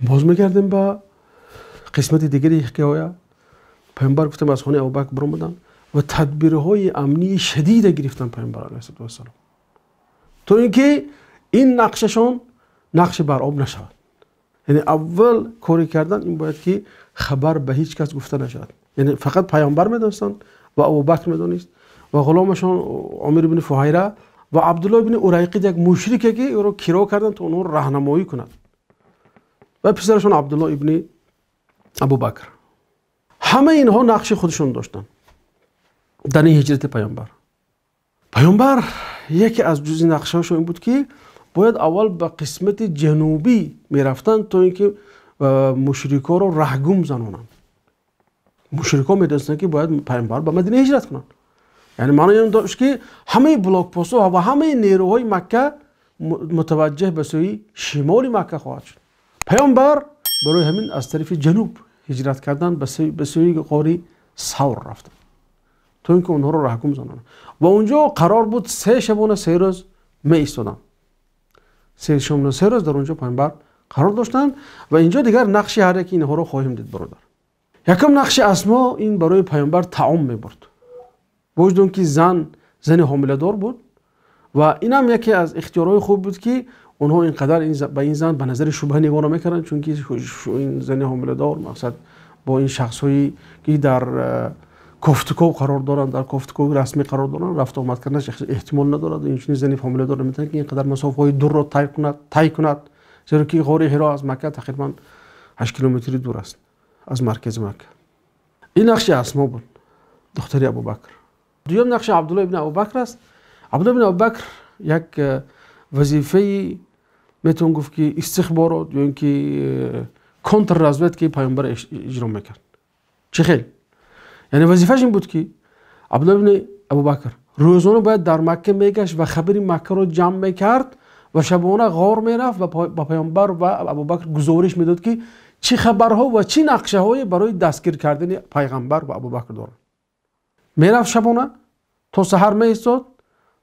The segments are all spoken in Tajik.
Боз мегардем ба қисмати дигари ҳикоя. Пайғамбар гуфтам аз хонаи Абубакр баромаданд ва тадбирҳои амнии шадида гирифтанд пайғамбар алайҳиссалоту вассалом, то ин ки ин нақшашон нақши бар об нашавад. Яъне аввал коре кардан ин бояд ки хабар ба ҳеҷ кас гуфта нашавад. Яъне фақат пайғамбар медонистанд ва Абубакр медонист ва ғуломашон Омир ибни Фуҳайра ва Абдуллоҳ ибни Урайқид, як мушрике ки ӯро киро карданд то онҳоро раҳнамоӣ кунад, ва писарашон Абдуллоҳ ибни Абубакр. Ҳамаи инҳо нақши худашон доштанд дар ин ҳиҷрати пайғамбар. Пайғамбар яке аз ҷузъи нақшаҳошон ин буд ки бояд аввал ба қисмати ҷанубӣ мерафтанд, то ин ки мушрикоро раҳгум занонанд. Мушрикҳо медонистанд ки бояд пайғамбар ба Мадина ҳиҷрат кунанд. Яъне маънои он дошт ки ҳамаи блокпостҳо ва ҳамаи нерӯҳои Макка мутаваҷҷеҳ ба сӯи шимоли Макка хоҳад шуд. Пайғамбар барои ҳамин аз тарафи ҷануб ҳиҷрат кардан ба сӯи ғори Савр рафтанд, то ин ки онҳоро раҳгум занонанд. Ва онҷо қарор буд 3 шабона 3 рӯз меистоданд. 3 шабона 3 рӯз дар онҷо пайғамбар қарор доштанд ва инҷо дигар нақши ҳар яки инҳоро хоҳем дид, бародар. Якум нақши Асмо ин барои пайғамбар таом мебурд. Вуҷуди он ки зани ҳомиладор буд ва инам яке аз ихтиёрҳои хуб буд ки онҳо инқадар ба ин зан ба назари шубҳа нигоҳ намекарданд, чунки ин зани ҳомиладор мақсад бо ин шахсҳое ки дар кофтуков қарор доранд, дар кофтукови расмӣ қарор доранд, рафту омад карданаш эҳтимол надорад. Инчунин зани ҳомиладор наметавонад ки инқадар масофаҳои дурро тай кунад, зеро ки ғори Ҳиро аз Макка тақрибан 8 километри дур аст аз маркази Макка. Ин нақши Асмо буд, духтари Абубакр. Дуюм нақши Абдуллоҳ ибни Абубакр аст. Абдуллоҳ ибни Абубакр як вазифаи метавон гуфт ки истихборот ё ин ки контрразведки пайғамбар иҷро мекард. Чӣ хел? Яъне вазифааш ин буд ки Абдуллоҳ ибни Абубакр рӯзона бояд дар Макка мегашт ва хабари Маккаро ҷамъ мекард ва шабона ғор мерафт ва ба пайғамбар ва Абубакр гузориш медод ки чӣ хабарҳо ва чӣ нақшаҳое барои дастгир кардани пайғамбар ва Абубакр доранд. Мерафт шабона то саҳар меистод,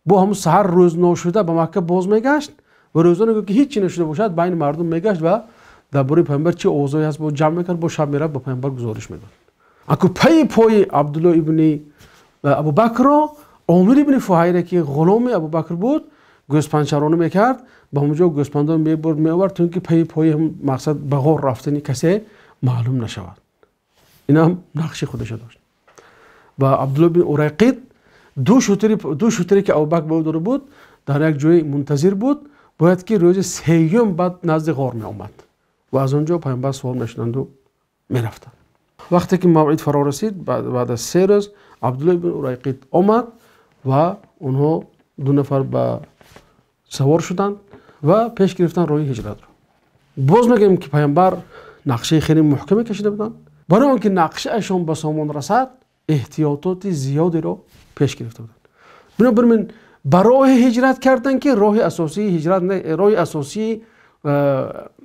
бо ҳамун саҳар рӯз ношуда ба Макка боз мегашт ва рӯзона гӯ ки ҳеҷ чӣ нашуда бошад байни мардум мегашт ва дар бораи пайғамбар чӣ овозҳое ҳаст бо ҷамъ мекард, бо шаб мерафт ба пайғамбар гузориш медод. Аку пайи пои Абдуллоҳ ибни Абубакрро Омир ибни Фуҳайра ки ғуломи Абубакр буд гӯспандчаронӣ мекард, ба ҳамон ҷо гӯспандон мебурд меовард то ин ки пайи пои мақсад ба ғор рафтани касе маълум нашавад. Инам нақши худаша дошт. Ва Абдуллоҳ ибни Урайқид ду шутуре ки Абубакр ба ӯ дода буд дар як ҷои мунтазир буд, бояд ки рӯзи сеюм баъд назди ғор меомад ва аз он ҷо пайғамбар савор мешуданду мерафтанд. Вақте ки мавъид фаро расид, баъд аз 3 рӯз Абдуллоҳ ибни Урайқид омад ва онҳо 2 нафар ба савор шуданд ва пеш гирифтанд роҳи ҳиҷратро. Боз мегӯем ки пайғамбар нақшаи хеле муҳкаме кашида буданд. Барои он ки нақшаашон ба сомон расад, эҳтиётоти зиёдеро пеш гирифта буданд. Бинобар ин ба роҳи ҳиҷрат карданд ки роҳи асосии ҳиҷрат не,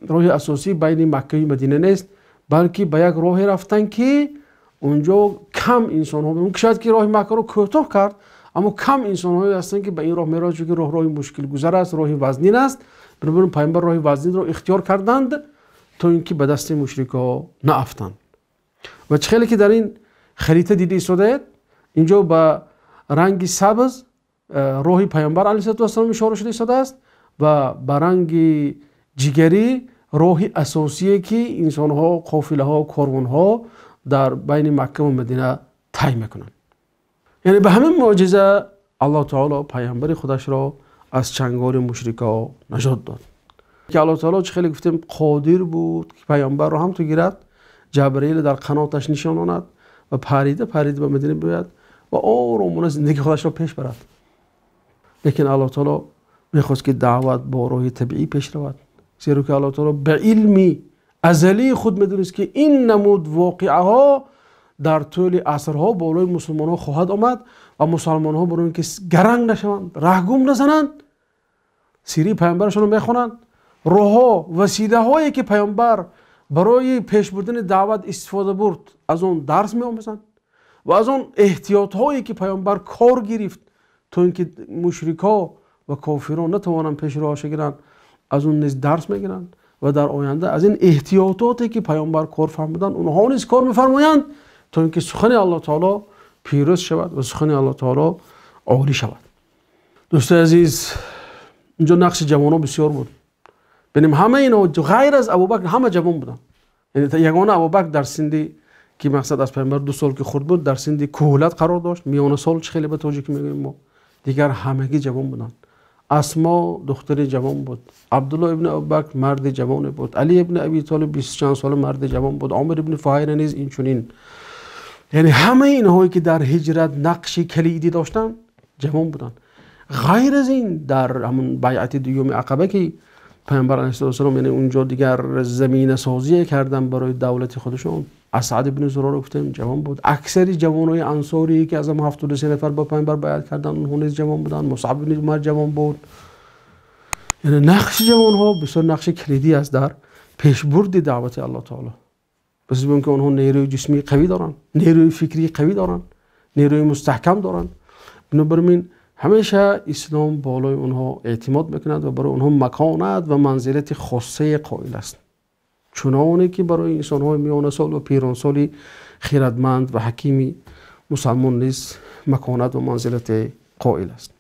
роҳи асосӣ байни Маккаю Мадина нест, балки ба як роҳе рафтанд ки онҷо кам инсонҳо, мумкин шояд ки роҳи Маккаро кӯтоҳ кард, аммо кам инсонҳое ҳастанд ки ба ин роҳ мераванд, чунки роҳ роҳи мушкилгузар аст, роҳи вазнин аст. Бинобар ин пайғамбар роҳи вазнинро ихтиёр карданд то ин ки ба дасти мушрикҳо наафтанд. Ва чӣ хеле ки дар ин харита дида истодаед, инҷо ба ранги сабз роҳи пайғамбар алайҳиссалоту вассалом ишора шуда истодааст ва ба ранги ҷигарӣ роҳи асосие ки инсонҳо, қофилаҳо, корвонҳо дар байни Макка ва Мадина тай мекунанд. Яъне ба ҳамин мӯъҷиза Аллоҳ таоло пайғамбари худашро аз чанголи мушрикҳо наҷот дод. Ки Аллоҳ таоло чӣ хеле гуфтем қодир буд ки пайғамбарро ҳам ту гирад, Ҷабраил дар қаноташ нишононад ва парида парида ба Мадина биёяд ва оромона зиндагии худашро пеш барад. Лекин Аллоҳ таоло мехост ки даъват бо роҳи табиӣ пеш равад, зеро ки Аллоҳ таоло ба илми азалии худ медонист ки ин намуд воқеаҳо дар тӯли асрҳо болои мусулмонҳо хоҳад омад ва мусулмонҳо барои ин ки гаранг нашаванд, раҳгум назананд, сирии пайғамбарашонро мехонанд, роҳҳо, василаҳое ки пайғамбар барои пеш бурдани даъват истифода бурд аз он дарс меомӯзанд ва аз он эҳтиётҳое ки пайғамбар кор гирифт то ин ки мушрикҳо ва кофирон натавонанд пеши роҳашо гиранд, аз он низ дарс мегиранд. ва дар оянда аз ин эҳтиётоте ки паёмбар кор фармуданд, онҳо низ кор мефармоянд, то инки сухани Аллоҳ таоло пирӯз шавад ва сухани Аллоҳ таоло олӣ шавад. Дӯстои азиз, инҷо нақши ҷавонон бисёр буд. Бинем, ҳама инҳо ғайр аз Абубакр ҳама ҷавон буданд. Яъне ягона Абубакр дар синди ки мақсад аз паёмбар 2 сол ки хурд буд, дар синди куҳулат қарор дошт, миёнасол чӣ хеле ба тоҷикӣ мегӯем мо. Дигар ҳамагӣ ҷавон буданд. Асмо духтари ҷавон буд, Абдуллоҳ ибни Абубакр марди ҷавоне буд, Алӣ ибни Абӣ Толиб 20 чанд сола марди ҷавон буд, Омир ибни Фуҳайра низ инчунин. Яъне ҳамаи инҳое ки дар ҳиҷрат нақши калидӣ доштанд ҷавон буданд. Ғайр аз ин дар ҳамон байъати дуюми Ақаба ки паёмбар алайҳиссалом, яъне унҷо дигар заминасозӣ карданд барои давлати худашон, Асъад ибни Зурора гуфтем ҷавон буд. Аксари ҷавонони ансорӣ ки аз ҳам 73 нафар бо паёмбар байъат карданд, онҳо низ ҷавон буданд. Мусъаб ибни Умар ҷавон буд. Яъне нақши ҷавонҳо бисёр нақши калидӣ аст дар пешбурди даъвати Аллоҳ таоло. Пас бибинем ки онҳо нерӯи ҷисмии қавӣ доранд, нерӯи фикрии қавӣ доранд, нерӯи мустаҳкам доранд. Бинобар ин ҳамеша ислом болои онҳо эътимод мекунад ва барои онҳо маконат ва манзилати хоссае қоил аст, чуноне ки барои инсонҳои миёнасол ва пиронсоли хирадманд ва ҳакими мусалмон низ маконат ва манзилате қоил аст.